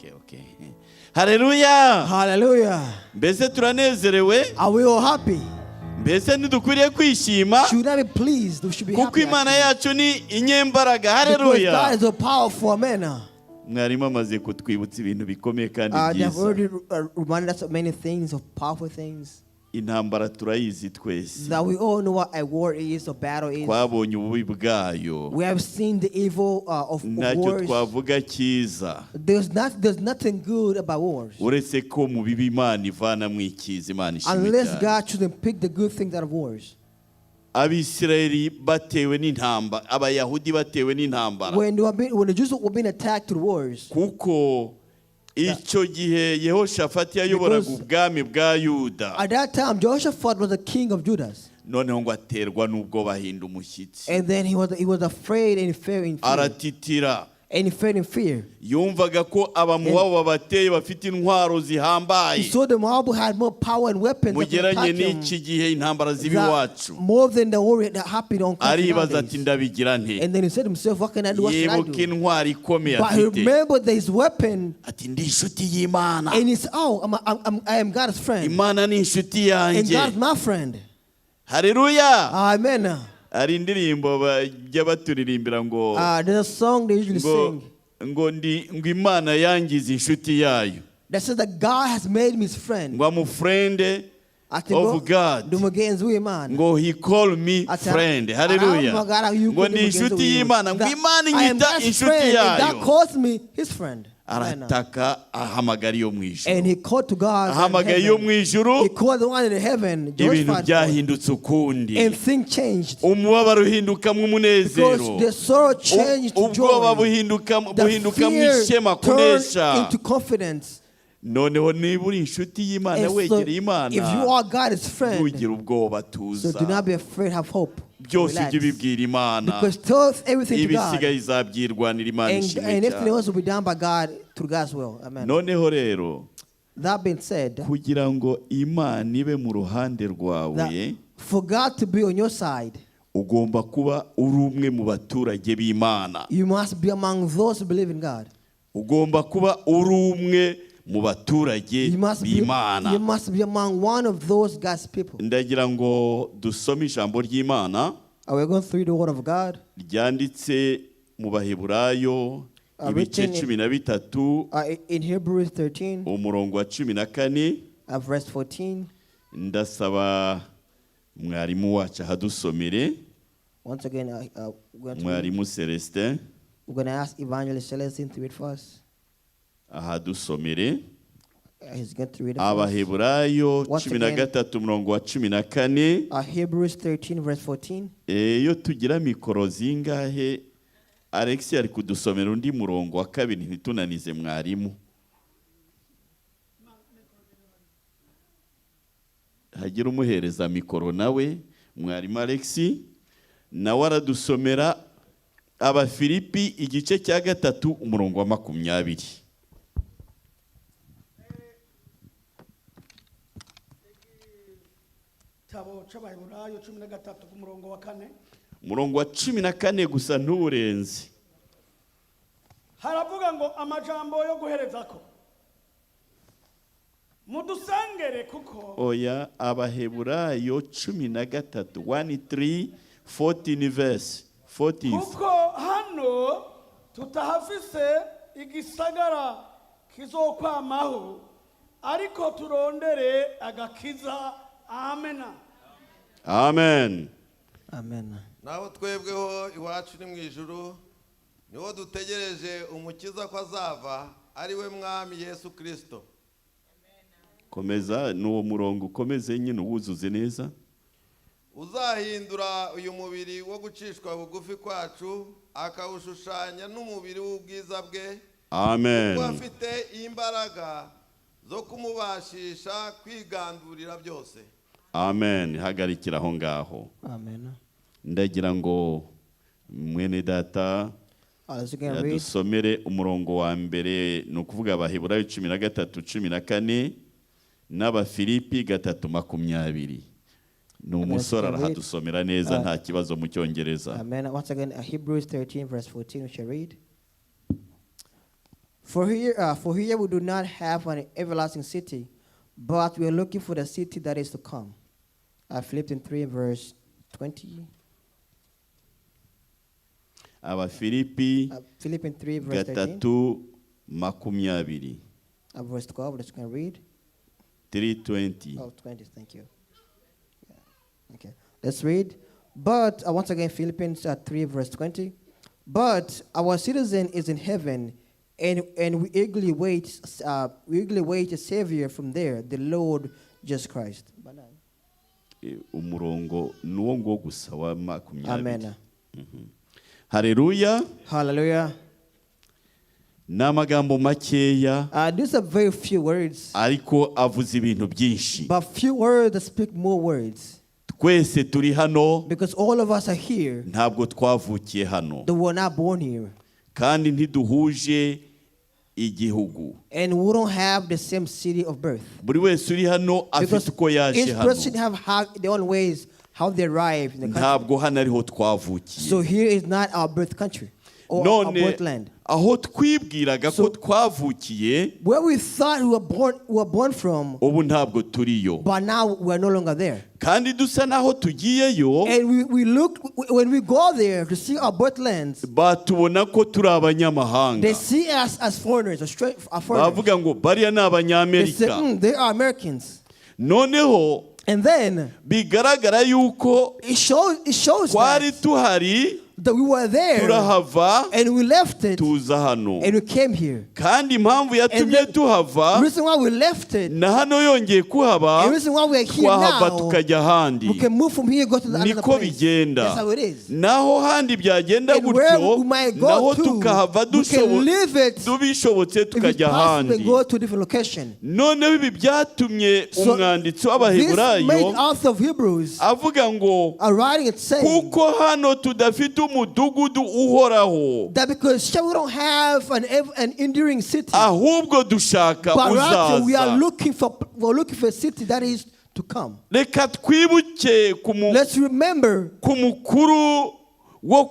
Okay. Haleluya. Hallelujah. Mbese turanezerewe? Are we all happy? Mbese ntidukwiriye kwishima? Should I be pleased? We should be Kuko happy, Imana actually. yacu ni inyembaraga. Because Haleluya. God is a powerful. Amen. Mwarimu amaze kutwibutsa ibintu bikomeye kandi They have byiza. already reminded us of many things, of powerful things. Intambara turayizi twese. That we all know what a war is, or battle is. Twabonye ububi bwayo. We have seen the evil of Ntacyo wars. twavuga cyiza There's nothing good about wars. Uretse ko mu bibi Imana ivanamo icyiza. Imana ishimwe Unless cyane. God chooses to pick the good things out of wars. Abisirayeli batewe n'intambara, Abayahudi batewe n'intambara, When the Jews were being attacked through wars, kuko icyo gihe Yehoshafati yayoboraga Because ubwami bwa Yuda. at that time, Jehoshaphat was the king of Judah. Noneho ngo aterwa n'ubwo bahinda umushyitsi. And then he was afraid and he fell in fear. Aratitira. And he fell in fear. Yumvaga ko Abamuwabo babateye bafite intwaro zihambaye. He saw the Moab had more power and weapons that could Mugeranye attack him n'iki gihe intambara ziba that iwacu. more than the war that happened on country Aribaza nowadays. ati ndabigira nte? And then he said to himself, "What can I do? What should I Yibuka do?" intwaro ikomeye But he afite. remembered that his weapon, Ati ndi inshuti y'Imana. and he said, "Oh, I am God's friend. Imana ni inshuti And yanjye. God's my friend." Haleluya. Amen. Hari indirimbo bajya baturirimbira ngo There's a song they usually ngo sing ngo ndi ngo Imana yangize inshuti yayo. That says that God has made me his friend. Ngo am friend Ati of ngo, God. ndi umugenzi w'Imana. Ngo he call me Ati, friend. Haleluya. arahamagara yuko Ngo ndi ndi mugenzi inshuti wiwe. y'Imana, ngo That Imana I am inyita God's inshuti friend, and yayo. God calls me his friend. Amen. Arataka ahamagara iyo mu ijuru. And he called to God in Ahamagaye iyo heaven. mu ijuru, He called the one in heaven, ibintu Jehoshaphat, byahindutse ukundi. and things changed. Umubabaro uhindukamo umunezero. Because the sorrow changed to Ubwoba joy. buhinduka The buhindukamo fear ishema, turned kunesha. into confidence. Noneho niba uri inshuti y'Imana, And so, wegereye Imana, if you are God's friend, ntugire ubwoba, so tuza. do not be afraid, have hope. Byose Relax. ujye ubibwira Imana. Because tell everything to God. Ibisigaye izabyirwanira. Imana ishimwe And everything cyane. else will be done by God through God's will. Amen. Noneho rero, That being said, kugira ngo Imana ibe mu ruhande rwawe, that for God to be on your side, ugomba kuba uri umwe mu baturage b'Imana. You must be among those who believe in God. Ugomba kuba uri umwe mu baturage b'Imana. You must be among one of those God's people. Ndagira ngo dusome ijambo ry'Imana Are we going through the word of God? Ryanditse mu Baheburayo ibice Written in- 13, In Hebrews 13, umurongo wa 14. Verse 14. Ndasaba mwarimu wacu ahadusomere. Once again, Mwarimu Celestin. we're going to ask Evangelist Celestine to read for us. Ahadusomere. He's going to read it for us. Abaheburayo Once cumi na again. Gatatu umurongo wa 14. Hebrews 13, verse 14. Eh, iyo tugira mikoro zingahe, Alex ari kudusomera undi murongo wa kabiri, ntitunanize mwarimu. Hagira umuhereza mikoro nawe. Mwarimu Alex nawe aradusomera Abafilipi igice cya gatatu umurongo wa 20. Igitabo c'Abaheburayo 13 ku murongo wa 4. Umurongo wa 14 gusa, ntuwurenze. Haravuga ngo amajambo yo guherezako mudusengere kuko Oya, Abaheburayo 13, 1 3 14, verse 14. Kuko hano tutahafise igisagara kizokwamaho ariko turondere agakiza. Amena. Amen. Amen. Naho twebweho iwacu ni mu ijuru, niho dutegereje umukiza ko azava, ari we Mwami Yesu Kirisito. Komeza n'uwo murongo, ukomeze nyine uwuzuze neza. Uzahindura uyu mubiri wo gucishwa bugufi kwacu akawushushanya n'umubiri w'ubwiza bwe, Amen. kuko afite imbaraga zo kumubashisha kwigandurira byose. Amen. Hagarikira aho ngaho. Amen. Ndagira ngo mwene data Let's again read. yadusomere umurongo wa mbere, ni ukuvuga Abaheburayo 13:14 n'Abafilipi 3:20. Ni umusore, arahadusomera neza, nta kibazo mu Cyongereza. Amen. Once again, Hebrews 13, verse 14, we shall read. For here we do not have an everlasting city, but we are looking for the city that is to come. Philippians 3, verse 20. Abafilipi Philippians 3, verse 13. 3:20. Verse 12, let's go read. 3:20. Oh, 20, thank you. Yeah. Okay, let's read. But once again, Philippians 3, verse 20. But our citizen is in heaven, and we eagerly wait a Savior from there, the Lord Jesus Christ. Umurongo ni uwo nguwo gusa wa 20. Amen. Hareruya. Hallelujah. Ni amagambo makeya, These are very few words, ariko avuze ibintu byinshi. But few words that speak more words. Twese turi hano, Because all of us are here, ntabwo twavukiye hano, that were not born here. Kandi ntiduhuje igihugu. And we don't have the same city of birth. Buri wese uri hano afite Because uko yaje each person hano. have their own ways how they arrived in the country. Ntabwo hano ariho twavukiye. So here is not our birth country or our None birthland. Aho twibwiraga ko twavukiye, Where we thought we were born from, ubu ntabwo turiyo, but now we are no longer there. Kandi dusa n'aho tugiyeyo, And we look when we go there to see our birthlands, batubona ko turi abanyamahanga. They see us as foreigners, or straight foreigners. Bavuga ngo bariya ni They say, Abanyamerika. They are Americans." Noneho And then bigaragara yuko it shows twari that, tuhari, that we were there turahava, and we left it tuza hano. And we came here. Kandi impamvu yatumye And the tuhava, reason why we left it, na hano yongeye kuhaba, the reason why we are here twahava now, tukajya ahandi. we can move from here, go to the another Niko place. bigenda. That's how it is. Naho handi byagenda And where gutyo, we might go naho to, tukahava, we can leave it tubishobotse if it's tukajya possible ahandi. and go to a different location. Noneho ibi byatumye So umwanditsi this w'Abaheburayo made author of Hebrews avuga ngo are writing it saying kuko hano tudafite umudugudu uhoraho, that because here we don't have an enduring city, ahubwo dushaka but rather we are uzaza. looking for a city that is to come. Reka twibuke ku mu- Let's remember. Ku mukuru wo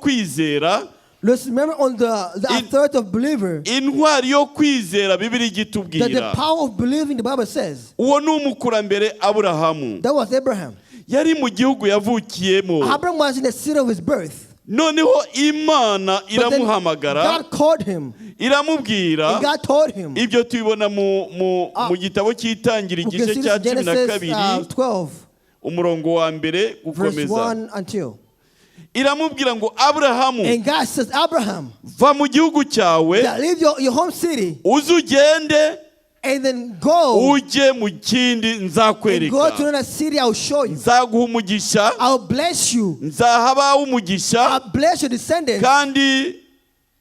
kwizera, Let's remember on the authority of believer, intwari yo kwizera Bibiliya that the itubwira. Power of believing, the Bible says. Uwo ni umukurambere Aburahamu. That was Abraham. Yari mu gihugu yavukiyemo. Abraham was in the city of his birth. Noneho Imana But then iramuhamagara, God called him. iramubwira. And God told him. Ibyo tubibona mu Ah. mu gitabo cy'Itangira, We can igice see cya this cumi na Genesis kabiri, 12, umurongo wa mbere verse gukomeza. 1 until. Iramubwira ngo Aburahamu, And God says, "Abraham, va mu gihugu cyawe, that leave your home city uze ugende, and then go ujye mu kindi and go nzakwereka. To another city I will show you. Nzaguha umugisha, I'll bless you. nzaha abawe umugisha, I'll bless your descendants. Kandi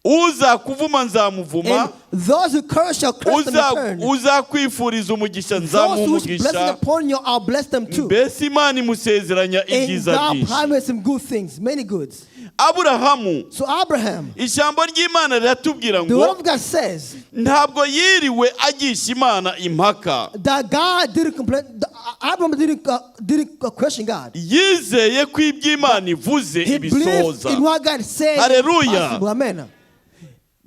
uzakuvuma nzamuvuma, And those who curse shall curse them in turn. Uzakwifuriza umugisha Those nzamuha who wish blessing umugisha." upon you, I'll bless them too." Mbese Imana imusezeranya And ibyiza God byinshi. promised him good things, many goods. Aburahamu, So Abraham, ijambo ry'Imana riratubwira the word ngo of God says ntabwo yiriwe agisha Imana impaka. That God didn't complain. Abraham didn't question God. Yizeye ko ibyo Imana ivuze He believed ibisohoza. in what God said. Hallelujah. Possible. Amen.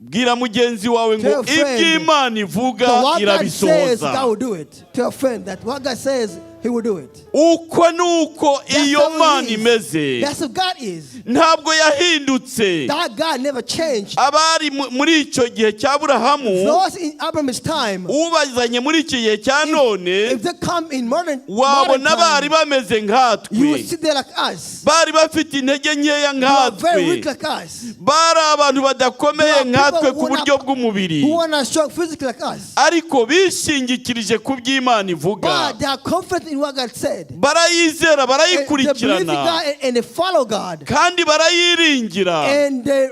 Bwira mugenzi wawe ngo Tell your friend, ibyo Imana ivuga that what God says, irabisohoza. God will do it. Tell a friend that what God says, He will do it. Uko ni uko That's iyo how it Mana is. imeze. That's what God is. Ntabwo yahindutse. That God never changed. Abari muri icyo gihe cya Aburahamu, Those in Abraham's time, ubazanye muri iki gihe cya none, if they come in modern wabona bari time, bameze nkatwe, you will sit there like us. Bari bafite intege nkeya Who are very weak nkatwe, like us. bari abantu badakomeye There are nkatwe people ku who are buryo not- bw'umubiri, who are not strong physically like us. Ariko bishingikirije ku by'Imana ivuga. But they are confident in what God said. Barayizera, And they believe in barayikurikirana, God and they follow God. Kandi barayiringira. And they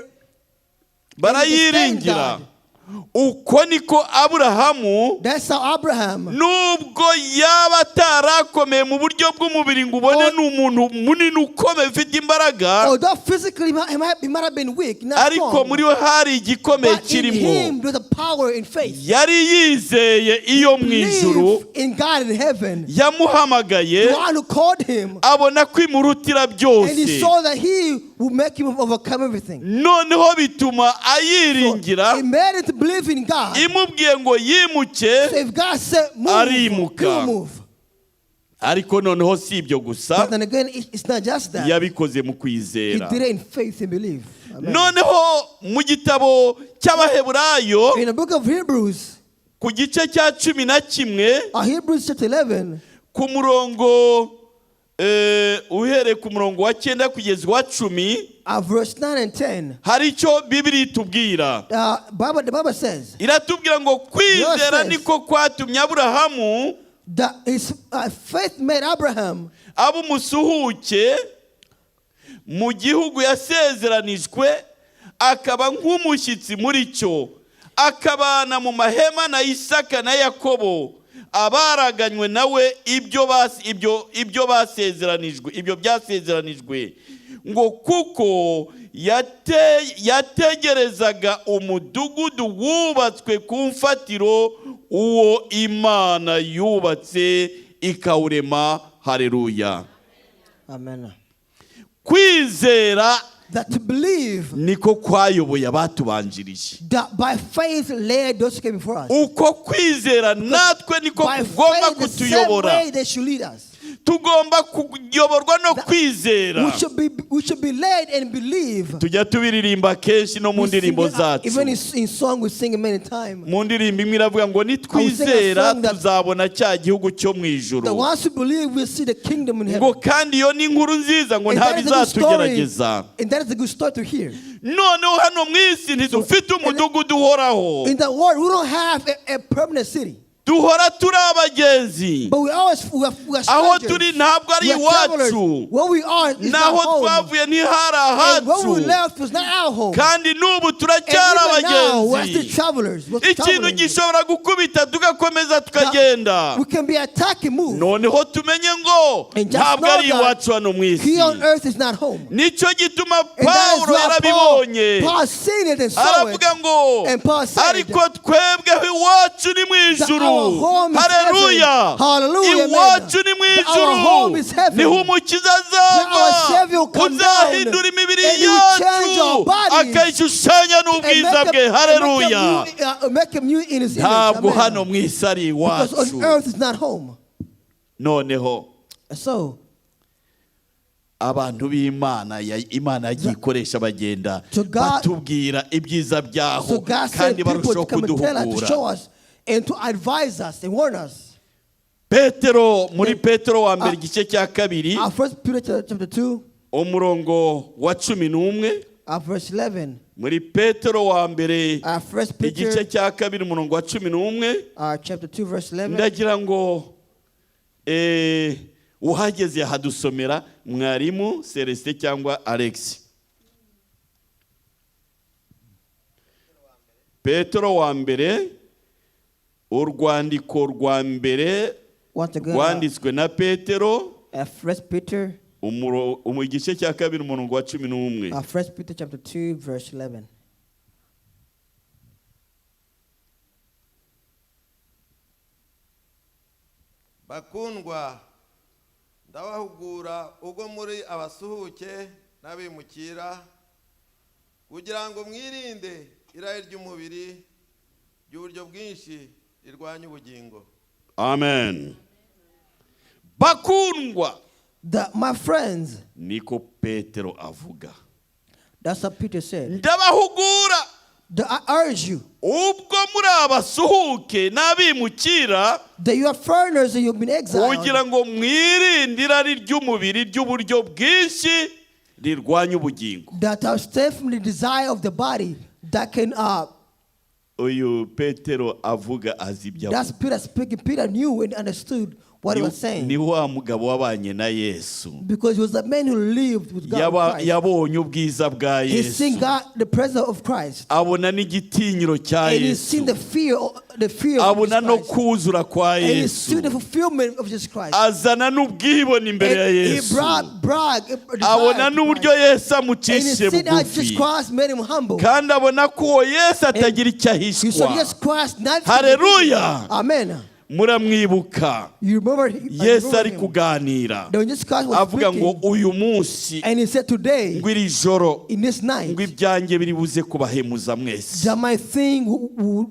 Barayiringira. Uko niko Aburahamu, That's how Abraham, nubwo yaba atarakomeye mu buryo bw'umubiri ngo ubone ni umuntu munini ukomeye ufite imbaraga, although physically he might have been weak, not ariko strong, muri we hari igikomeye but in kirimo. Him there's a power in faith. Yari yizeye iyo mu ijuru Believe in God in heaven, yamuhamagaye, the one who called him, abona ko imurutira and he byose. saw that he will make him overcome everything. Noneho bituma ayiringira. It made him to believe in God. Imubwiye ngo yimuke, So if God said move, arimuka. he will move. Ariko noneho si ibyo gusa. But then again, it's not just that. Yabikoze mu He kwizera. did it in faith and belief. Amen. Noneho mu gitabo cy'Abaheburayo, In the book of Hebrews, ku gice cya 11, Hebrews chapter 11, ku murongo uhereye ku murongo wa 9 kugeza uwa 10, verse 9 and 10, hari icyo Bibiri itubwira. The Bible says Iratubwira ngo kwizera says- niko kwatumye Aburahamu that his faith made Abraham aba umusuhuke mu gihugu yasezeranijwe, akaba nk'umushyitsi muri cyo, akabana mu mahema na Isaka na Yakobo, abaraganywe nawe ibyo basezeranijwe, ibyo byasezeranijwe, ngo kuko yategerezaga umudugudu wubatswe ku mfatiro, uwo Imana yubatse ikawurema. Hareruya. Amen. Kwizera That to believe niko kwayoboye abatubanjirije. that by faith led those who came before us. Uko kwizera natwe niko By kugomba faith, the same kutuyobora. way they should lead us. Tugomba kuyoborwa no kwizera. We should be led and believe. Tujya tubiririmba kenshi no mu We sing ndirimbo it, zacu. even in song, we sing it many times. Mu ndirimbo imwe iravuga ngo nitwizera song that- tuzabona cya gihugu cyo mu The ijuru, ones who believe will see the kingdom in heaven. ngo kandi iyo ni inkuru nziza, ngo And nta that is a good story. bizatugerageza. And that is a good story to hear. Noneho hano mu isi ntidufite umudugudu uhoraho. In the world, we don't have a permanent city. Duhora turi abagenzi. But we always we are Aho strangers. turi ntabwo ari We are travelers. iwacu. Where we are is not Naho home. twavuye ntihari And where we ahacu. left was not our home. Kandi n'ubu And turacyari even now, we are still abagenzi. travelers. We're Ikintu traveling. gishobora gukubita tugakomeza tukagenda. We can be attacked and move. Noneho tumenye ngo And just ntabwo know ari that iwacu hano mu isi. here on earth is not home. Nicyo gituma And that is Pawulo why Paul, yarabibonye, Paul seen it and saw it. aravuga ngo And Paul said ariko twebweho iwacu ni mu that ijuru. our home is Haleluya. heaven. Hallelujah, amen. Iwacu ni mu That our ijuru, home is heaven. niho Umukiza That our azava, Savior will come down uzahindura imibiri and he will change yacu our bodies akayishushanya and n'ubwiza make bwe. him, Haleluya. make him new in his image. Ntabwo Amen. hano mu isi ari Because iwacu. on earth is not home. Noneho So, abantu b'Imana Imana yagiye ikoresha bagenda So God- batubwira ibyiza byaho, so God sent kandi people barushaho to come and tell us, to kuduhugura. show us, and to advise us and warn us. Petero, muri Petero wa mbere, Ah. igice cya 2, Our First Peter chapter 2, umurongo wa 11. Verse 11. Muri Petero wa mbere, First Peter igice cya 2, umurongo wa 11. Chapter 2, verse 11. Ndagira ngo uhageze yahadusomera, mwarimu Celestin cyangwa Alex. Petero wa mbere, urwandiko rwa mbere Once again, rwanditswe na Petero, First Peter, mu gice cya 2, umurongo wa 11. First Peter chapter 2, verse 11. Bakundwa, ndabahugura ubwo muri abasuhuke n'abimukira, kugira ngo mwirinde irari ry'umubiri ry'uburyo bwinshi rirwanya ubugingo. Amen. Bakundwa, My friends, niko Petero avuga, that's what Peter said. Ndabahugura I urge you ubwo muri abasuhuke n'abimukira, that you are foreigners and you've been exiled, kugira ngo mwirinde irari ry'umubiri ry'uburyo bwinshi rirwanya ubugingo. That abstain from the desire of the body that can Uyu Petero avuga azi ibyo that's avuga. Peter speaking. Peter knew and understood what he was saying. Ni wa mugabo wabanye na Yesu. Because he was a man who lived with God. Christ. Yabonye ubwiza bwa He's seen Yesu, God, the presence of Christ. abona n'igitinyiro cya And he's seen Yesu, the fear of abona Jesus no Christ. kuzura kwa And he's Yesu, seen the fulfillment of Jesus Christ. Azana n'ubwibone imbere ya And he Yesu, brought brag, desire abona to n'uburyo Christ. Yesu And he's amucishije seen how Jesus bugufi, Christ made him humble. kandi abona ko uwo Yesu atagira icyo He saw ahishwa. Jesus Christ not Hallelujah. Amen. Muramwibuka. You remember, you Yesu remember ari him. kuganira, Then when Jesus Christ was avuga ngo speaking, uyu munsi, and he said, "Today, ngo iri joro, in this night, ngo ibyanjye biri buze kubahemuza mwese, that my thing will,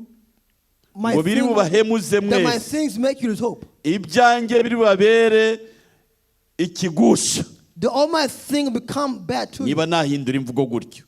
my ngo biri thing, bubahemuze that my mwese, things make you lose hope. Ibyanjye biri bubabere ikigusha." The all my thing become bad to you. Niba nahindura imvugo gutyo,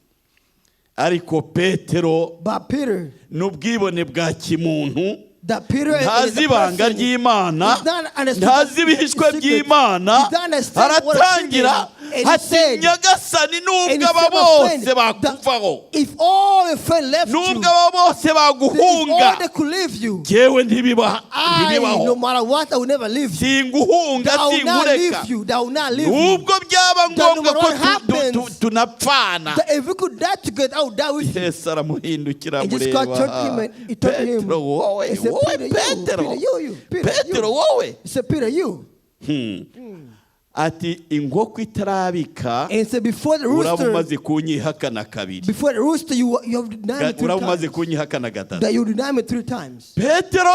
ariko Petero But Peter, n'ubwibone bwa kimuntu, that Peter is ntazi a ibanga person, ry'Imana, he's not understand ntazi ibihishwe the secret. by'Imana. He don't understand what a Aratangira secret is. And he ati, said, "Nyagasani, and nubwo he aba said, "My bose friend, that bakuvaho, if all your friend left you, nubwo aba bose if baguhunga, all they could leave you, jyewe ntibiba I, no ntibibaho. matter what, I will never leave you. Singuhunga, I will not singureka, leave you. That will not leave you. nubwo byaba That no ngombwa matter ko what happens, tunapfana." that if we could die together, I would die with you." Yesu aramuhindukira, And Jesus Christ turned to him amureba. and he turned to him. "Petero, wowe, He said, wowe, "Peter, you, Petero, Peter, you, you, Peter, Petero, you." wowe." He said, "Peter, you." Ati inkoko itarabika, And he said, "Before the uraba rooster, umaze kunyihakana kabiri, before the rooster, you have denied me three uraba umaze times. kunyihakana gatatu." That you deny me three times." Petero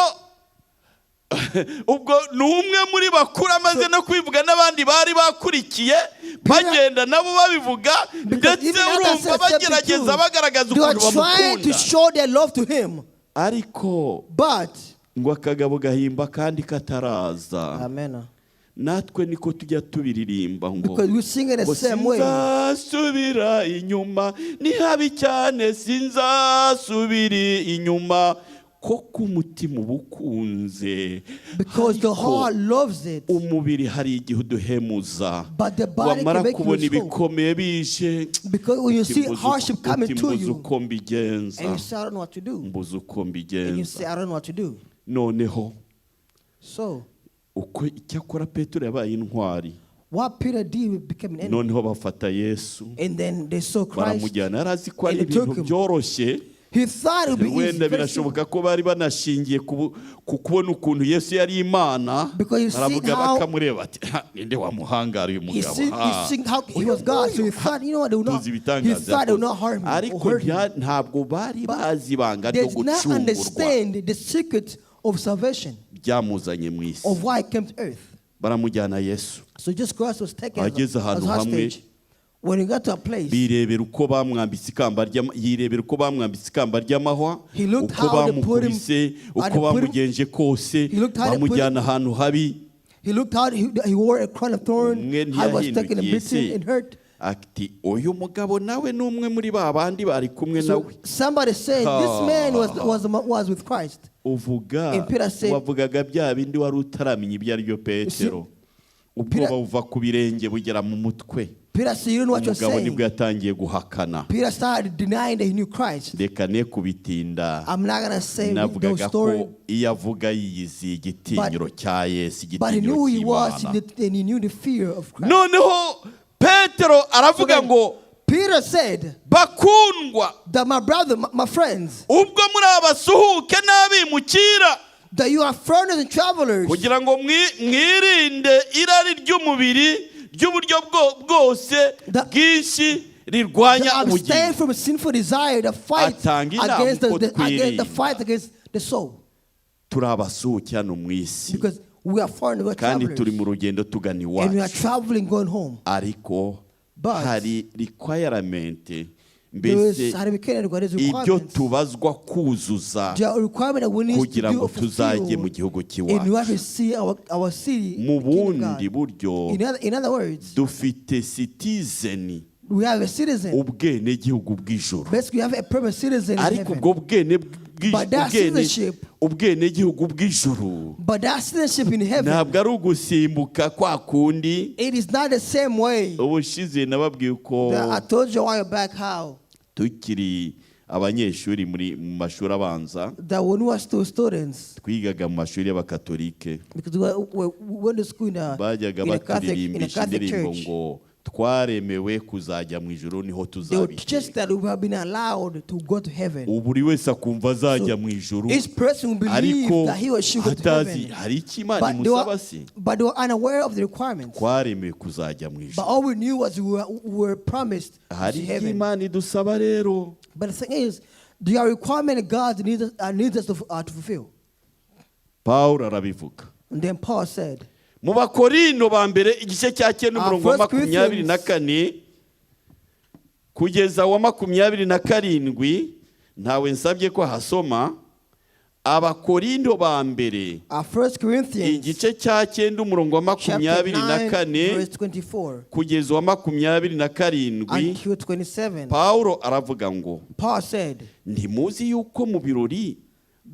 ubwo ni umwe muri bakuru, amaze no kubivuga n'abandi bari bakurikiye bagenda nabo babivuga, Because ndetse even others urumva said bagerageza 72, bagaragaza they were ukuntu trying to bamukunda, show their love to him. ariko But, ngo akagabo gahimba kandi kataraza. Amen. Natwe niko tujya tubiririmba ngo Because we sing in the ngo same way. sinzasubira inyuma, ni habi cyane, sinzasubira inyuma, koko umutima uba ukunze, Because the ariko heart loves it. umubiri hari igihe uduhemuza. But the body Wamara can make you kubona lose hope. ibikomeye bije, Because when you uti see hardship coming uti to mbuze you, uko mbigenza, and you say, "I don't know what to do." mbuze uko And you mbigenza. say, "I don't know what to do." Noneho So, uko icyakora Petero yabaye intwari. what Peter did became an enemy. Noneho bafata Yesu, And then they saw Christ. baramujyana. Yari azi ko ari And they took ibintu him. byoroshye. He thought it would be easy. Wenda Very simple. birashoboka ko bari banashingiye ku kubona ukuntu Yesu yari Imana. Because you see Baravuga, how- bakamureba ati, "Ha, ninde wamuhangara uyu He mugabo?" seen, Ha. he seen how he was God. So he thought, you know what, they would not, Tuzi he ibitangaza thought they would yakoze. not harm him or Ariko hurt him. ntabwo bari bazi ibanga They ryo did not gucungurwa understand the secret of salvation, byamuzanye mu isi. of why he came to earth. Baramujyana Yesu. So Jesus Christ was taken Ageze as ahantu hamwe, hostage. When he got to a place, birebera uko bamwambitse ikamba ry'ama- yirebera uko bamwambitse ikamba ry'amahwa, He looked uko how they put him- bamukubise, how uko they put him- bamugenje kose, He looked how they put bamujyana ahantu habi. He looked how he wore a crown of thorn, Umwe how he was taken and ntiyahindukiye beaten se, and hurt. ati uyu mugabo nawe ni umwe muri ba bandi bari kumwe So nawe. somebody said, "This man was with Christ." Uvuga And Peter said- wavugaga bya bindi wari utaramenya ibyo ari byo, Petero. Ubwoba buva ku birenge bugera mu mutwe. Peter said, "You don't know what you're Umugabo nibwo saying." yatangiye guhakana. Peter started denying that he knew Christ. Reka ne kubitinda. I'm not gonna say the Navugaga story, ko iyo avuga yiyiziye igitinyiro cya Yesu, but he igitinyiro knew who he was cy'Imana. and he knew the fear of Christ. Noneho Petero aravuga So then, ngo, Peter said "Bakundwa, that my brother, my friends, ubwo muri abasuhuke n'abimukira, that you are foreigners and travelers, kugira ngo mwirinde irari ry'umubiri ry'uburyo bwose bwinshi rirwanya that abstain ubugingo." from sinful desire that fight Atanga inama against uko the twirinda. fight against the soul. Turi abasuhuke hano mu isi, Because we are foreigners, we are kandi turi travelers, mu rugendo tugana and we are iwacu, traveling going home. ariko But hari requirement, There mbese is there is ibyo requirements. tubazwa kuzuza There are requirements that we need to kugira do ngo or tuzajye mu fulfill gihugu in order cy'iwacu. to see our city, Mu the kingdom of bundi God. buryo, In other words, dufite citizen, we have a citizen. ubwenegihugu bw'ijuru. Basically, we have a permanent citizen in Ariko heaven. ubwo bwene But that citizenship- ubwenegihugu bw'ijuru But that citizenship in heaven, ntabwo ari ugusimbuka kwa kundi. it is not the same way. Ubushize nababwiye uko That I told you a while back how tukiri abanyeshuri muri mu mashuri abanza, that when we were still students, twigaga mu mashuri y'abakatolike, because we went to school bajyaga in a baturirimbishi Catholic indirimbo church, ngo twaremewe kuzajya mu ijuru, niho they would teach us tuzabiteka. That we have been allowed to go to heaven. Ubu buri wese akumva azajya mu ijuru, Each person will believe ariko that he or she will go to atazi heaven. hari icyo Imana But they, imusaba were, se. but they were unaware of the requirements. Twaremewe kuzajya mu But ijuru. all we knew was we were promised to Hari see icyo heaven. Imana idusaba rero. But the thing is, there are requirements God needs us to fulfill. Pawulo arabivuga. And then Paul said, Mu Bakorino ba mbere, igice cya 9, umurongo wa First 24 kugeza wa 27, ntawe nsabye ko ahasoma. Abakorindo ba mbere, First Corinthians igice cya 9, umurongo wa chapter 24 9, verse 24 kugeza wa 27, until 27. Pawulo aravuga ngo: Paul said, "Ntimuzi yuko mu birori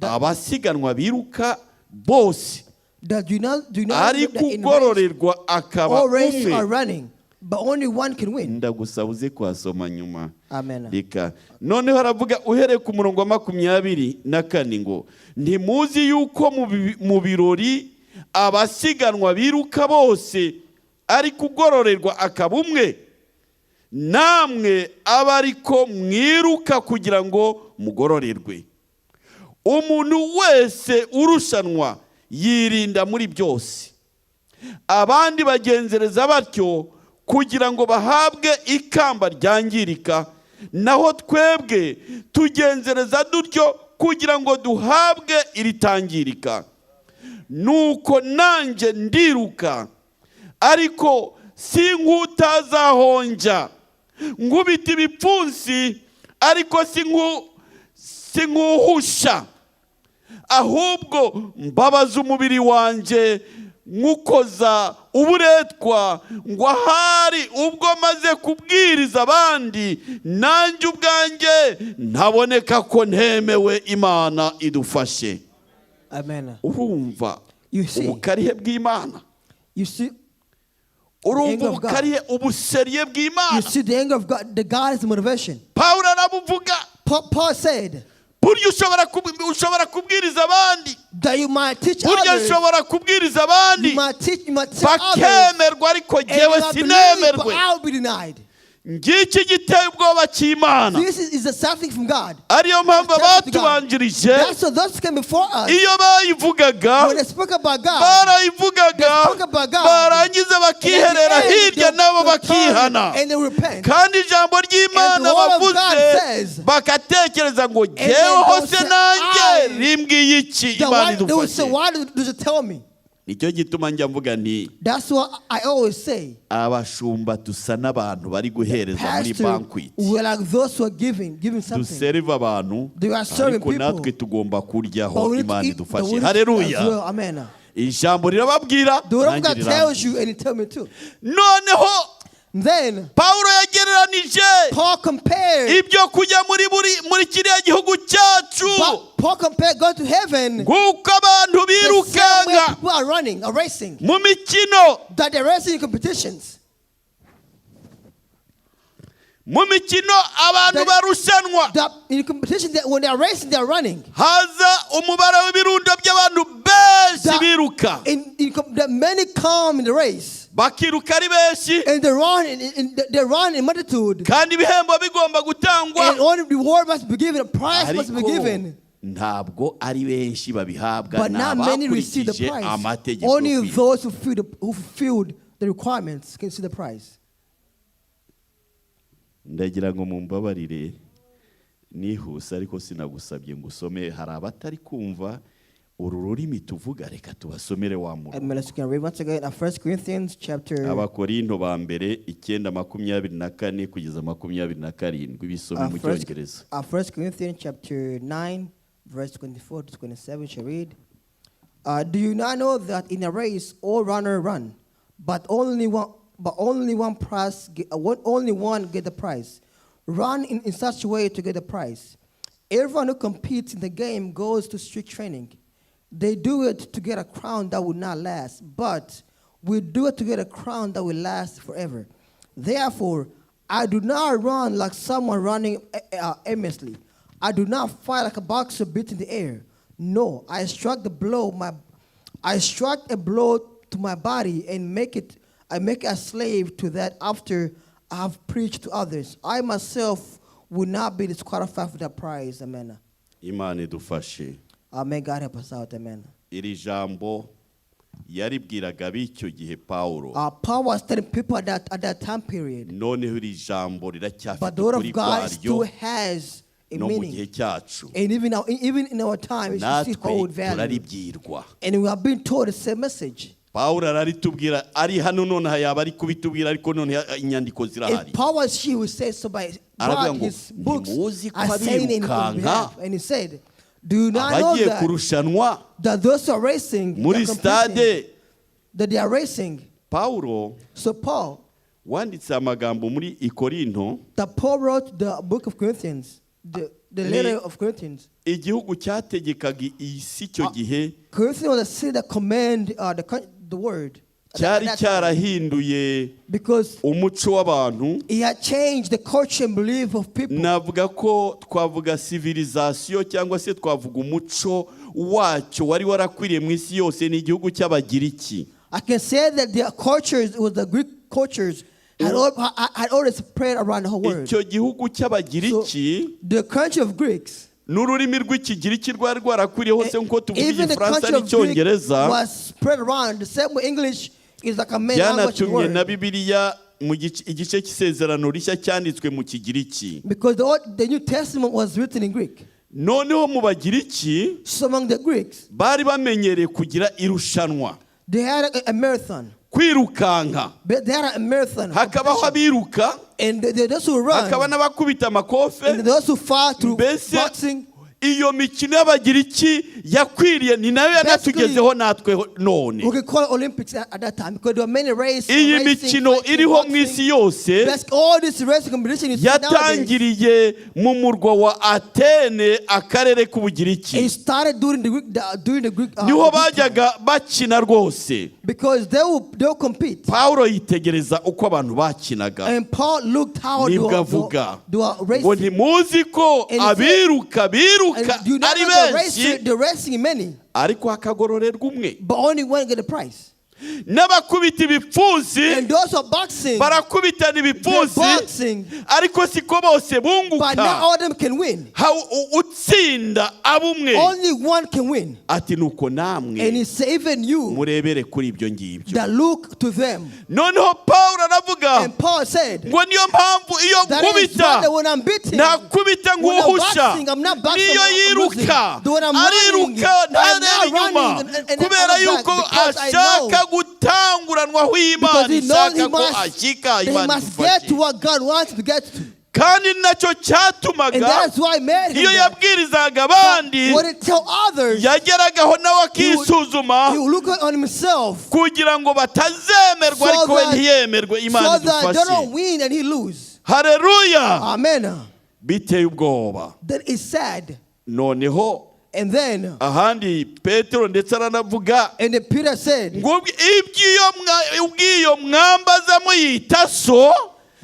abasiganwa biruka bose, that do not know ariko that in race, ugororerwa akaba all races umwe?" are running, but only one can win. Ndagusaba uze kuhasoma nyuma. Amen. Reka noneho aravuga uhereye ku murongo wa 24 ngo: "Ntimuzi yuko mu birori abasiganwa biruka bose, ariko ugororerwa akaba umwe? Namwe abe ariko mwiruka kugira ngo mugororerwe. Umuntu wese urushanwa yirinda muri byose. Abandi bagenzereza batyo kugira ngo bahabwe ikamba ryangirika, naho twebwe tugenzereza dutyo kugira ngo duhabwe iritangirika. Nuko nanjye ndiruka, ariko si nk'utazahonja. Nkubita ibipfunsi, ariko si nk'uhusha. Ahubwo mbabaza umubiri wanjye, nywukoza uburetwa, ngo ahari ubwo maze kubwiriza abandi, nanjye ubwanjye ntaboneka ko ntemewe. Imana idufashe." Amen. Urumva You see. ubukarihe bw'Imana? You see, Urumva anger of God. ubukarihe, ubuseriye bw'Imana? You see the anger of God, the God's motivation. Pawulo arabuvuga. Paul said Burya ushobora kubwiriza abandi, that you might teach burya others. nshobora kubwiriza abandi You might teach others. bakemerwa, ariko And jyewe you might believe, but sinemerwe. I'll be denied. Ngiki giteye ubwoba cy'Imana. This is a something from God. Ariyo mpamvu That's God. abatubanjirije, That's what those came before us. iyo bayivugaga, When they spoke about God, barayivugaga, they spoke about God. barangiza bakiherera and at the end, hirya, nabo they turn bakihana. and they repent. Kandi ijambo ry'Imana And the word of bavuze, God says, bakatekereza ngo: then "Jyeweho they will se say, nanjye rimbwiye iki?" Then Imana they will say, idufashe. "Why does it tell me?" Nicyo gituma njya mvuga nti: That's what I always say. Abashumba dusa n'abantu bari guhereza muri Pastor, banquet. we're like those who are giving something. Duserive abantu, They are serving ariko people. natwe tugomba kuryaho. But we need to Imana eat the idufashe. word as Haleluya. well. Amen. Ijambo rirababwira, The word of nanjye God rirambwira. tells you and it tells me too. Noneho Then Pawulo yagereranije Paul compared ibyo kujya muri kiriya gihugu cyacu Paul compared going to heaven nk'uko abantu the same way birukanka people are running, are racing. mu mikino. That they're racing in competitions. Mu mikino abantu barushanwa. That in competition, that when they're racing, they're running. Haza umubare w'ibirundo by'abantu benshi biruka. That many come in the race. Bakiruka ari benshi. And they run in multitude. Kandi ibihembo bigomba gutangwa. And only reward must be given, a prize must be Ariko given. ntabwo ari benshi babihabwa, But ni not many receive the abakurikije prize. amategeko yo Only kwiga. those who fulfilled the requirements can see the prize. Ndagira ngo mumbabarire nihuse, ariko sinagusabye ngo usome. Hari abatari kumva uru rurimi tuvuga, reka tubasomere wa murongo. And let's can read once again 1 Corinthians chapter Abakorinto ba mbere 9, 24 kugeza 27, bisome mu Cyongereza. 1 Corinthians chapter 9, verse 24 to 27 shall read. Do you not know that in a race all runners run, but only one prize, only one get the prize? Run in such a way to get the prize. Everyone who competes in the game goes to strict training. They do it to get a crown that will not last, but we do it to get a crown that will last forever. Therefore, I do not run like someone running aimlessly. I do not fight like a boxer beating the air. No, I strike a blow to my body and make it I make a slave to that after I have preached to others. I myself will not be disqualified for that prize. Amen. Imana idufashe. May God help us out. Amen. Iri jambo yaribwiraga b'icyo gihe Pawulo. Paul was telling people at that time period. Noneho iri jambo riracyafite But the word ukuri of God kwaryo still has A No mu meaning. gihe cyacu And even now, even in our time, it should still natwe hold value. turaribwirwa. And we have been told the same message. Pawulo araritubwira ari hano nonaha yaba ari kubitubwira ariko none inyandiko zirahari. If Paul was she would say so by Aravuga God, ngo, his books "Ntimuzi ko are saying in his abirukanka behalf. And he said, "Do you not know abagiye that, kurushanwa that those who are racing, they muri are competing, stade." that they are racing?" Pawulo So Paul, wanditse amagambo muri Ikorinto, that Paul wrote the book of Corinthians, the Ni- letter of Corinthians. igihugu cyategekaga isi icyo gihe Corinthians was a city that command the word. Cyari At that time. cyarahinduye Because umuco w'abantu. It had changed the culture and belief of people. Navuga ko twavuga civilisation cyangwa se twavuga umuco wacyo wari warakwiriye mu isi yose ni igihugu cy'Abagiriki. I can say that their cultures, it was the Greek cultures, had already spread around the whole world. Icyo gihugu cy'Abagiriki The country of Greeks, n'ururimi rw'Ikigiriki rwari rwarakwiriye hose nk'uko tuvuga even the Igifaransa country of Greek n'Icyongereza. Was spread around. The same way English is like a main language in the Byanatumye na world. Bibiliya mu igice cy'Isezerano Rishya cyanditswe mu Kigiriki. Because the New Testament was written in Greek. Noneho mu Bagiriki So among the Greeks, bari bamenyereye kugira irushanwa, they had a marathon. Kwirukanka. But they had a marathon Hakabaho competition. abiruka, And those who run, hakaba n'abakubita amakofe. And those who fight through Mbese boxing. Iyo mikino y'Abagiriki yakwiriye ni nayo yanatugezeho natwe none. We could call it Olympics at that time because there were many races. Iyi Racing, mikino fighting, iriho mu boxing. isi yose Basically, all this racing competition is nowadays. Yatangiriye mu murwa wa Atene akarere k'Ubugiriki. It started during the Greek. Niho The Greek time. Bajyaga bakina rwose. Because they will compete. Pawulo yitegereza uko abantu bakinaga. And Paul looked how they Nibwo were, they avuga were, they were ngo racing. ntimuzi ko And he said- abiruka biruka And do you not ari know the benshi racer, the racing many, ariko hakagororerwa umwe. But only one get the prize. N'abakubita ibipfunsi And those who are boxing, barakubitana ibipfunsi they're boxing, ariko siko bose but bunguka. Not all of them can win. Utsinda aba umwe. Only one can win. Ati nuko namwe And he said, even you murebere kuri ibyo ngibyo. That look to them. Noneho Pawulo aravuga And Paul said, ngo niyo mpamvu iyo that is nkubita why that when I'm beating, ntakubita when I'm nk'uhusha boxing, I'm not boxing, niyo I'm losing. yiruka When I'm running, ariruka I'm ntareba not inyuma running and kubera I'm back yuko because I ashaka know. Gutanguranwa aho Because Imana he knows he ishaka ko must, ashyika. he Imana must get idufashe. to what God wants him to get to. Kandi nacyo cyatumaga And that's why made him iyo that. yabwirizaga abandi When he tell others, yageragaho nawe he would, akisuzuma he would look on himself kugira ngo batazemerwa so ariko we that, ntiyemerwe. Imana so that they idufashe. don't win and he lose. Hareruya. Amen. Biteye ubwoba. That is sad. Noneho And then, ahandi Petero ndetse aranavuga and then Peter said ngo ubw'iyo mwambaza muyita so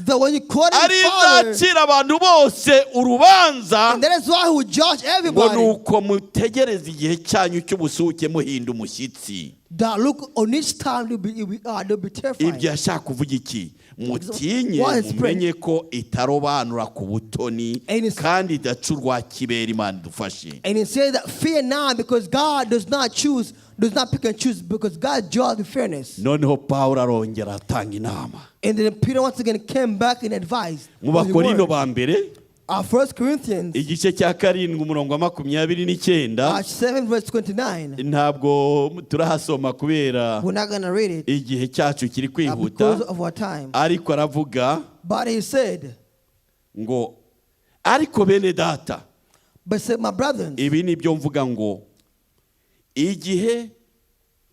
that when you call him ari father, izacira abantu bose urubanza and that is why he would judge ngo everybody. Nuko mutegereze igihe cyanyu cy'ubusuke muhinda umushyitsi. That look on each time they'll be terrified. Ibyo yashaka kuvuga iki? Mutinye What is mumenye ko itarobanura ku butoni And kandi idaca urwa kibera. Imana idufashe. And he said that fear not, because God does not choose, does not pick and choose, because God judges with fairness. Noneho Pawulo arongera atanga inama And then Peter once again came back and advised mu with the Bakorino word. ba mbere First Corinthians igice cya karindwi umurongo wa 29. 7 verse 29. Ntabwo turahasoma kubera We're not going to read it igihe cyacu kiri kwihuta because of our time. ariko aravuga But he said, ngo ariko bene data but said, my brethren, ibi ni byo mvuga ngo igihe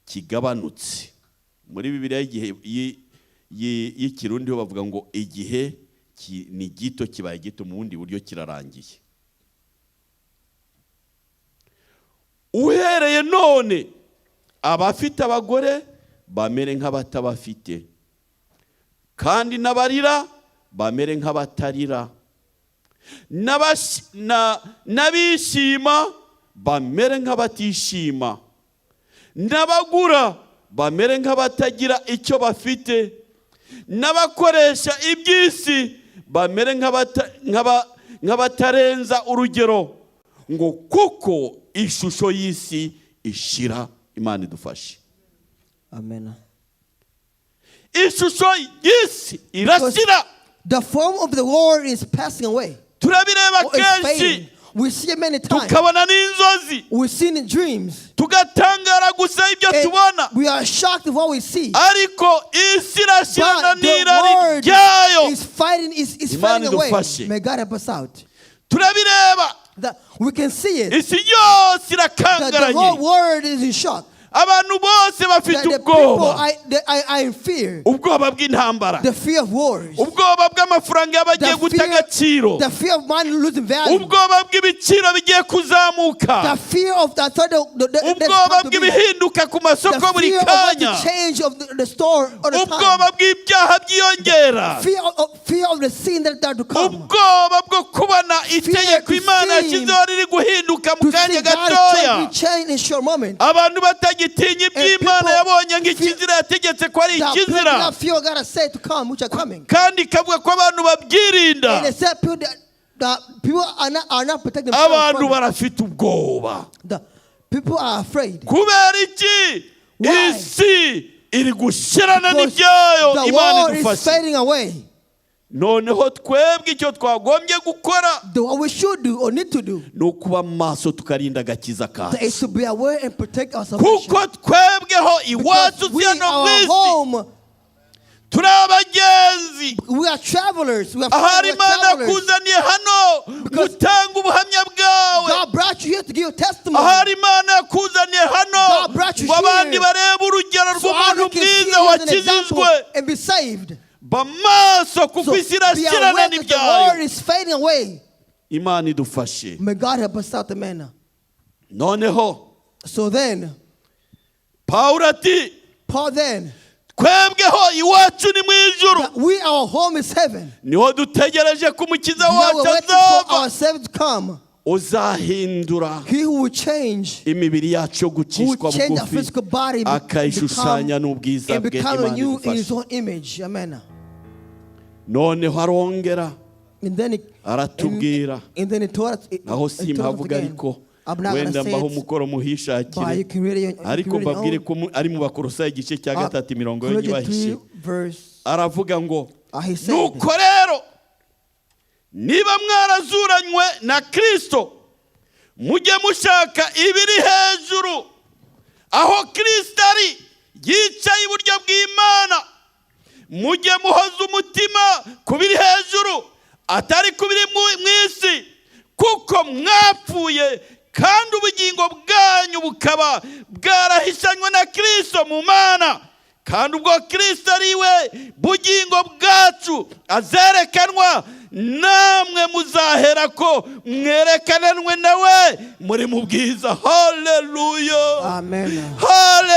kigabanutse. Muri Bibiliya y'igihe y'Ikirundi ho bavuga ngo igihe ni gito kibaye gito mu bundi buryo kirarangiye. Uhereye none abafite abagore bamere nk'abatabafite kandi n'abarira bamere nk'abatarira n'abishima bamere nk'abatishima n'abagura bamere nk'abatagira icyo bafite n'abakoresha iby'isi bamere nk'abatarenza urugero ngo kuko ishusho y'isi ishira. Imana idufashe. Amen. Ishusho y'isi irashira. The form of the world is passing away. Turabireba Or is kenshi. fading. We see it many times. Tukabona n'inzozi. We've seen in dreams. Tugatangara gusa ibyo And tubona. we are shocked of what we see. Ariko isi irashirana But the n'irari world ryayo. is fighting, is Imana fading away. idufashe. May God help us out. Turabireba. That we can see it. Isi yose That the whole irakangaranye. world is in shock. Abantu bose bafite That the people ubwoba. are in fear. Ubwoba bw'intambara. The fear of wars. Ubwoba bw'amafaranga y'abagiye The guta fear, agaciro. the fear of money losing value. Ubwoba bw'ibiciro bigiye kuzamuka. The fear of the third the, Ubwoba the, bw'ibihinduka ku masoko the buri fear of what kanya. the change of the store all the Ubwoba time. bw'ibyaha byiyongera. Fear of the sin that are to come. Ubwoba bwo kubona itegeko to Imana see- yashyizeho riri guhinduka mu To kanya see God gatoya. change in short moment. Abantu batagitinya iby'Imana people yabonye nk'ikizira yategetse ko ari That people ikizira, that fear God has said to come, which are coming. kandi ikavuga ko abantu babyirinda. And they said people that people are not protecting themselves Abantu from it. barafite ubwoba. The people are afraid. Kubera iki? Why? Isi iri gushirana Because n'ibyayo. the Imana world is idufashe. fading away. Noneho twebwe icyo twagombye gukora What we should do or need to do ni ukuba maso tukarinda agakiza kacu, is to be aware and protect our salvation. kuko twebweho iwacu Because we, si hano mu our isi. home, Turi abagenzi. we are travelers. We are, Ahari we are Imana travelers. yakuzaniye hano Because gutanga ubuhamya bwawe. God brought you here to give you testimony. Ahari Imana yakuzaniye hano God brought you ngo abandi here barebe urugero So rw'umuntu others can see mwiza you as an example wakijijwe. and be saved. Ba maso kuko So isi be irashirana aware that the n'ibyayo. world is fading away. Imana idufashe. May God help us out, amen. Noneho So then, Pawulo ati, Paul then, twebweho iwacu ni mu ijuru, that we, our home is heaven. niho dutegereje ko umukiza Now wacu we're waiting for azava, our Savior to come. uzahindura He who will change, imibiri yacu yo who will gucishwa change our bugufi, physical body akayishushanya n'ubwiza and bwe. become Imana new in his idufashe. own image. Amen. Noneho arongera And then he, aratubwira. and then he taught us. Naho He taught us simhavuga, again. ariko I'm not wenda gonna say mbaho it, umukoro but you muhishakire. can read it. You can Ariko read it mbabwire your own. ko ari mu Bakorosayi igice cya gatatu imirongo yo Colossians nyibahishe. 3 verse. Aravuga ngo, He said, nuko rero niba mwarazuranywe na Kristo, mujye mushaka ibiri hejuru, aho Kristo ari yicaye iburyo bw'Imana. Mujye muhoza umutima ku biri hejuru, atari ku biri mu isi, kuko mwapfuye kandi ubugingo bwanyu bukaba bwarahishanywe na Kristo mu Mana. Kandi ubwo Kristo ari we bugingo bwacu azerekanwa, namwe muzahera ko mwerekananwe nawe muri mu bwiza. Haleluya! Amen.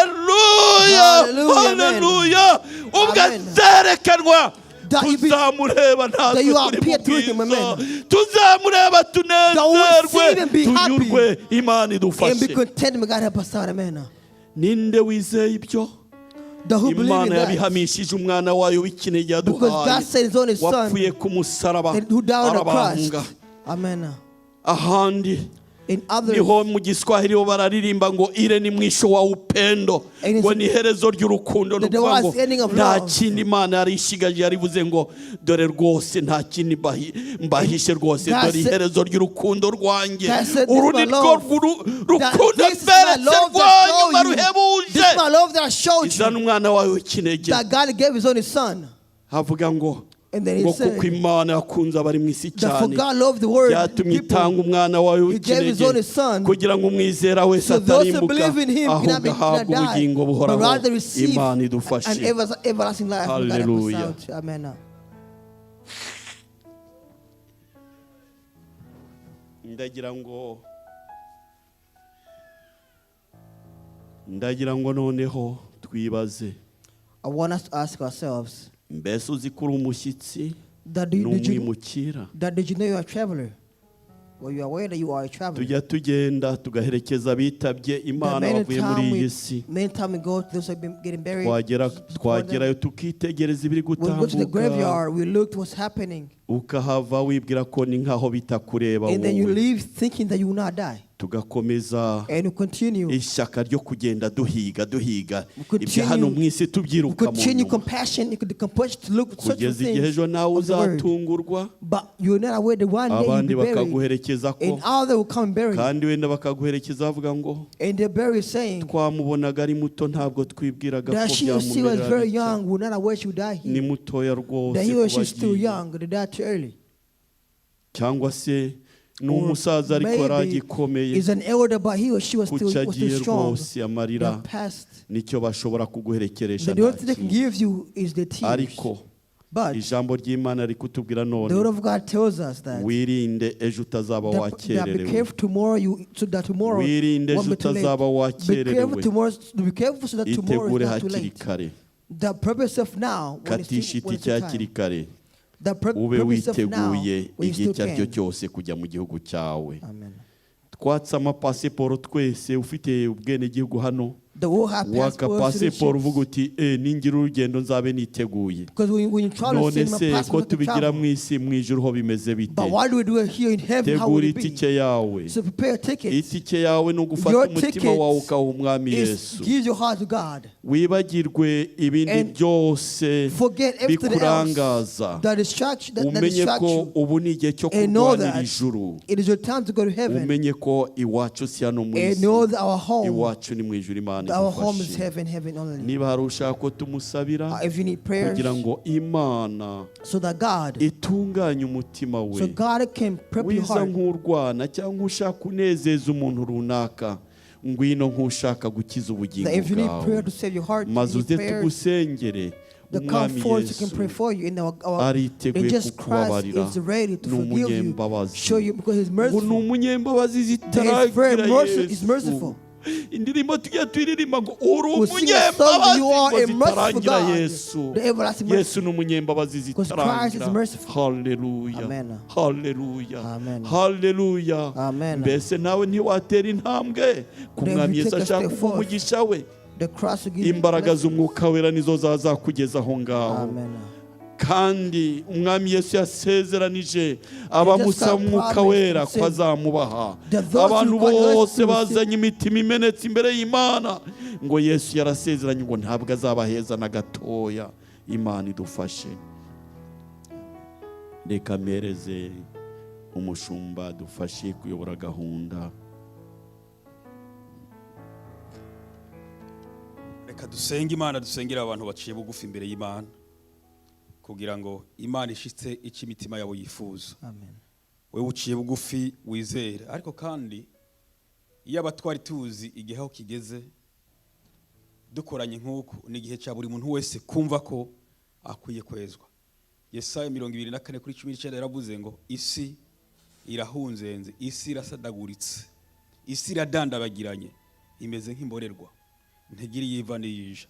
Haleluya! Hallelujah, amen. Haleluya! Ubwo Amen. azerekanwa, That you tuzamureba natwe that you turi mu appear to him, bwiza. amen. Tuzamureba That we will see tunezerwe, him and be happy. tunyurwe. Imana And be idufashe. content. May God help us out. Amen. Ninde wizeye ibyo? The who believe in Imana that. yabihamishije umwana wayo w'ikinege Because yaduhaye, God sent his only son wapfuye ku musaraba, and who died on the cross. arabambwa. Amen. Ahandi In others, niho mu Giswahili bo bararirimba ngo ile ni mwisho wa upendo, And it's- ngo ni iherezo ry'urukundo. Ni The ukuvuga ngo was ending of nta love. kindi Imana yari ishigaje, yarivuze ngo dore rwose nta kindi mbahishe rwose, God dore iherezo ry'urukundo rwanjye, God said, "This uru is my ni rwo love. That rukundo this is my mberetse love rwa that showed nyuma you. ruhebuje." This is my love that I showed you. Izana umwana wawe w'ikinege. That God gave his only son. Havuga ngo, And then he ngo said kuko Imana yakunze abari mu isi that for cyane, God loved the world, byatumye people, itanga umwana wawe He gave his w'ikinege, only son, kugira ngo umwizera wese so those who atarimbuka, believe in him ahubwo cannot, be, ahabwe cannot die, ubugingo but buhoraho. rather receive Imana an idufashe. everlasting life. May God help us Hallelujah. out. Amen. Ndagira ngo noneho twibaze, I want us to ask ourselves mbese uzi ko uri umushyitsi that do, did, you, n'umwimukira? that did you know you are a traveler? Well, you are aware that you are a traveler. Tujya tugenda tugaherekeza abitabye That Imana many bavuye muri time iyi we, si. many time we go to those who have been getting buried. Twagera for them. twagerayo tukitegereza ibiri When we go to the gutambuka, graveyard, we looked what's happening. ukahava wibwira ko ni nkaho bitakureba And then you wowe. leave thinking that you will not die. Tugakomeza And we continue. Ishyaka ryo kugenda duhiga duhiga We continue- ibyo hano mu isi We tubyiruka mu continue nyuma compassion, the compassion to look such kugeza igihe things ejo nawe of the world. uzatungurwa But you're not aware the one day you'll abandi be buried, bakaguherekeza ko and other will come and bury you. kandi wenda bakaguherekeza bavuga ngo And they bury saying twamubonaga ari muto ntabwo twibwiraga ko that she or she was byamumerera very bitya. Young, we're not aware she would die Ni here. mutoya rwose That he or kuba she's still agiye. Young, they died too early. Cyangwa se ni Or umusaza ariko maybe yaragikomeye is an elder, but he or she was still, kuki was still agiye strong. rwose amarira The past. nicyo bashobora kuguherekeresha The only nta thing they can kindi. Give you is the tears. Ariko But ijambo ry'Imana rikutubwira none the word of God tells us that, wirinde ejo utazaba that be wakererewe careful tomorrow, you so that tomorrow wirinde won't ejo be too late. utazaba Be wakererewe careful tomorrow, be careful so that tomorrow itegure is not too hakiri late. kare The purpose of now when it's katisha still, when it's itike still hakiri time. Kare The ube purpose of now witeguye when you igihe still icyo ari cyo can. Cyose kujya mu gihugu cyawe. Amen. Twatse amapasiporo twese ufite ubwenegihugu hano The world have waka passports, pasiporo uvuga citizenships. uti e ningira urugendo nzabe niteguye Because when you travel, none send my se ko passport to tubigira travel. mu isi mu ijuru ho bimeze bite? But why do we do it here in heaven? How Tegura will it be? Itike yawe. So prepare a ticket. Itike yawe ni ugufata Your umutima ticket wawe ukaha umwami is Yesu give your heart to God. Wibagirwe ibindi And byose forget everything else bikurangaza that distracts that umenye distracts ko you. Ubu ni igihe cyo And know kurwanira that ijuru it is your time to go to heaven. Umenye ko iwacu si hano mu And isi know that our home, iwacu ni mu ijuru Imana our home is igufashe heaven, heaven only. niba hari ushaka ko tumusabira If you need prayers, kugira ngo Imana so that God, itunganye umutima we so God can prep your wiza heart. Nk'urwana cyangwa ushaka kunezeza umuntu runaka ngwino nk'ushaka gukiza ubugingo That if you need bwawe prayer to save your heart, you maze need uze prayers. Tugusengere The come umwami forth, you can pray Yesu for you. And our ariteguye and just Christ kukubabarira is ready to ni forgive you, umunyembabazi show you because He's ngo ni merciful. umunyembabazi That He's zitaragira very merciful. He's Yesu merciful. Indirimbo tujya tuyiririmba ngo uri We sing a song that umunyembabazi you are ngo a merciful zitarangira God, Yesu the everlasting mercy. Yesu ni umunyembabazi Because Christ is zitarangira merciful. Haleluya. Amen. Haleluya. Amen. Haleluya. Amen. Mbese nawe ntiwatera intambwe ku Then mwami we Yesu take a ashaka step forth. umugisha we The cross will give you imbaraga blessings. z'umwuka wera nizo zazakugeza aho ngaho. Amen. Kandi umwami Yesu yasezeranije abamusaba umwuka wera ko azamubaha abantu bose bazanye imitima imenetse imbere y'Imana ngo Yesu yarasezeranye ngo ntabwo azabaheza na gatoya. Imana idufashe reka mpereze umushumba dufashe kuyobora gahunda. Reka dusenge Imana dusengere abantu baciye bugufi imbere y'Imana kugira ngo Imana ishitse icyo imitima yabo yifuza. Amen. Wewe uciye bugufi wizere ariko kandi iyo abatwari tuzi igihe aho kigeze dukoranye nk'uku ni igihe cya buri muntu wese kumva ko akwiye kwezwa. Yesaya 24:19 yaravuze ngo isi irahunzenze isi irasadaguritse isi iradandabagiranye imeze nk'imborerwa ntigira iyiva n'iyija.